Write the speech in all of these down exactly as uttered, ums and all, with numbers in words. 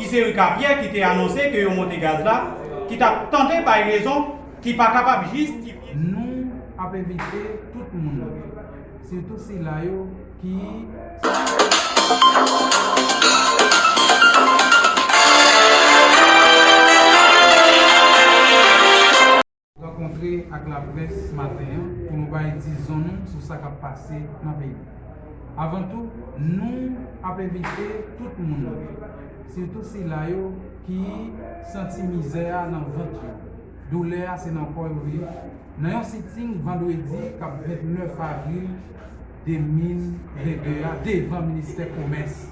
Ki se Ricapierre ki te anonse ke yo monte gaz la, ki t ap tante bay rezon ki pa kapab jistifye. Nou ap envite tout moun, sitou sila yo ki rankontre ak laprès maten an pou nou bay dizon nou sou sa k ap pase nan peyi. Avan tou, nou ap envite tout moun, sitou sila yo ki santi mizè a nan vant yo, doulè a se nan kò yo li, nan yon siting vandredi k ap vennèf avril de mil vennde a devan ministè komès.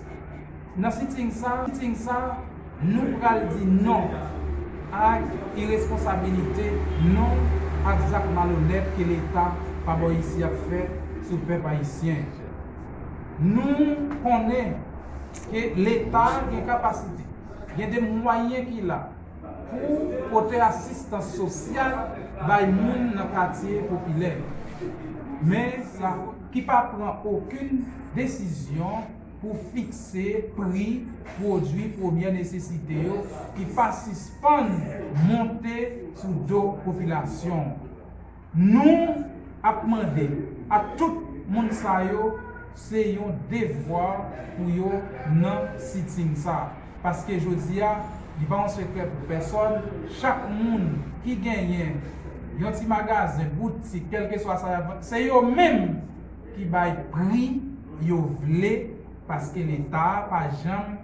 Nan siting sa, siting sa, nou pral di non ak iresponsabilite, non ak zak malonèt ke Leta pa bò isi ap fè sou pèp ayisyen. Nou konnen ke Leta gen kapasite, gen de mwayen ki la pou pote asistans sosyal bay moun nan katye popilè. Men sa ki pa pran okenn desizyon pou fikse pri pwodui premyè nesesite yo ki pa sispann monte sou do popilasyon. Nou ap mande a tout moun sa yo, se yon devwa pou yo nan siting sa. Paske jodi a, li pa yon sekrè pou pèsòn, chak moun ki genyen yon ti magazen, boutik, kèlkeswa sa y ap vann, se yo menm ki bay pri yo vle, paske Leta a pa janm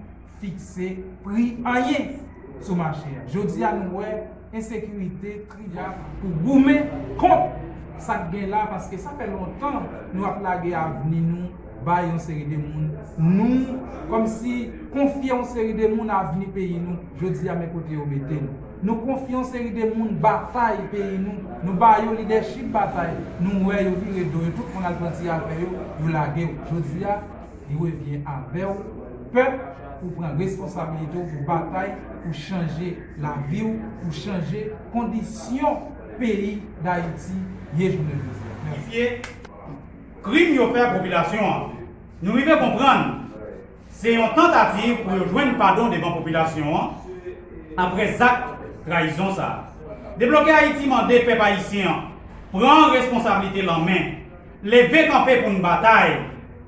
fikse pri anyen sou mache a. Jodi a, nou wè ensekirite, kriya pou goumen kont sa k gen la, paske sa fè lontan nou ap lage avni nou bay yon seri de moun. Nou kòmsi konfye yon seri de moun avni peyi nou. Jodi a, men kote yo mete nou. Nou konfye yon seri de moun batay peyi nou. Nou ba yo lidèchip batay. Nou wè yo vire do yo, tout moun al pran ti afè yo, yo lage yo. Jodi a, li revyen avè w, pèp, pou pran responsabilite w, pou batay, pou chanje lavi w, pou chanje kondisyon peyi Dayiti ye jounen jodi a. Mèsi. Krim yo fè popilasyon an. Nou rive konprann se yon tantativ pou yo jwenn padon devan popilasyon an apre zak trayizon sa a. Debloke Ayiti mande pèp ayisyen an pran responsablite l an men, leve kanpe pou n batay,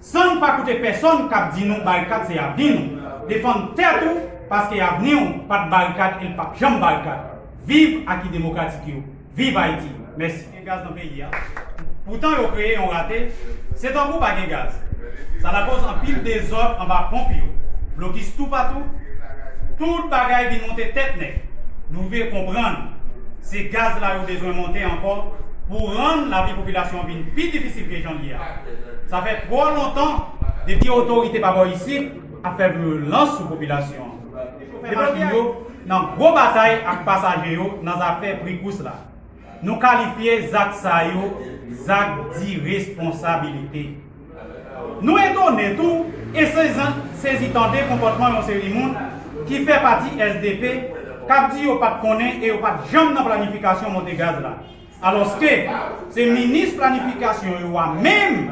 san n pa koute pèsòn k ap di nou barikad se avni nou. Defann tèt ou, paske avni w pa t barikad e l p ap janm barikad. Viv aki demokratik yo! Viv Ayiti! Mèsi. Gen gaz nan peyi a. Poutan yo kreye yon rate, se tankou pa gen gaz. Sa lakòz anpil dezòd anba ponp yo, blokis toupatou, tout bagay vin monte tèt nèg. Nou vle konprann, se gaz la yo bezwen monte ankò pou rann lavi popilasyon an vin pi difisil ke jan l ye a. Sa fè twò lontan depi otorite pa bò isit ap fè vyolans sou popilasyon an. Depi yo nan gwo batay ak pasaje yo nan zafè pri kous la. Nou kalifye zak sa yo zak diresponsabilite. Nou etone tou e sezi, sezi tande konpòtman yon seri moun ki fè pati S D P k ap di yo pa t konnen e yo pa t janm nan planifikasyon monte gaz la. Alòske se minis planifikasyon yo a menm